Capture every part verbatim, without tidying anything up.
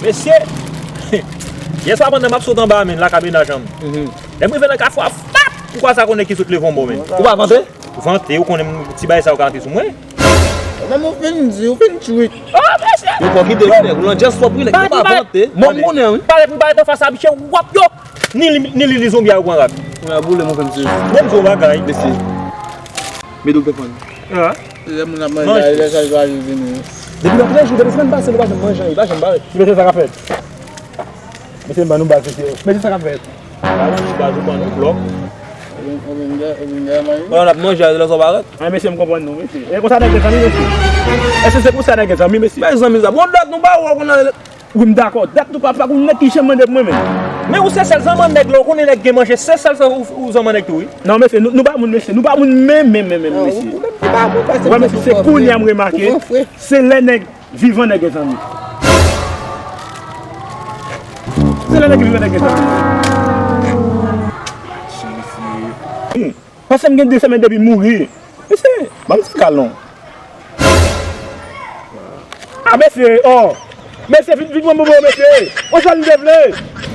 Mesye! Yè swa pandan m ap sot anba a, men, lakay mennaj an m. Lè m rive nan kafou a, fap! Ou kwè sa konnen ki sot leve yon bò, men. Ou pa vante? Vante, ou konnen m, ti bagay sa yo ka antre sou mwen. Menm ou fin di, ou fin tweet. Oh, mesye! Yo, fò kite wi, nèg. Ou nan djès twòp wi, nèg. Yo pa vante. Mwen, m konnen, wi. Pale pou pale anfas a, biche, w ap yo. Ni li, ni li, li zonbi a yo pran rad. Mwen a boule, mwen fè m sezi. Bon, m di w bagay. Mesye. Mete w telefòn. Ah. Lè moun ap manje, lè sa yo vini. Depi nan trè jou, depi semèn pase, nou pa janm manje anyen, pa janm parèt. Mesye, sa k ap fèt? Mesye, m ban nou baz, mesye. Mesye, sa k ap fèt? Ba nou ti baz ou ban nou blòk. Ou vin, ou vin dè, ou vin dè manje? Wè, n ap manje, lè sa w parèt. Ay, mesye, m konprann nou, mesye. E konsa nèg gen zanmi, mesye? Èske se konsa nèg gen zanmi, mesye? Bay zanmi sa. Bon, dat nou pa wè w konn ale. Wi, m dakò. Dat nou pa, pa gon nèg ki janm mande pou mwen menm. Men ou se sèl zanman nèg la, ou konnen nèg gen manje, se sèl sa ou, ou zanman nèg tou, wi. Non, mesye, nou, nou pa moun, mesye. Nou pa moun menm, menm, menm, menm, mesye. Ou pa moun, mesye, se kounye a m remake. Se lè nèg vivan nèg gen zanmi. Se lè nèg vivan nèg gen zanmi. Hmm. Paske m gen de semèn depi m mouri. Mesye, ban m ti kal non. Ah, mesye, oh. Mesye, vin, vin pran bobo, mesye. Konsa n te vle.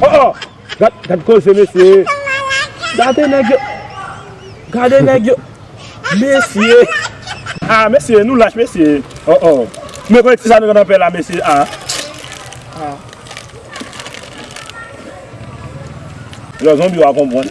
Oh, oh. Gad, gad koze, mesye. Gade nèg yo. Gade nèg yo. Mesye. Ah, mesye, nou lach, mesye. Oh, oh. Men konnen ti sa nou nan pè la, mesye. Ah. Ah. Lè zonbi w a konprann.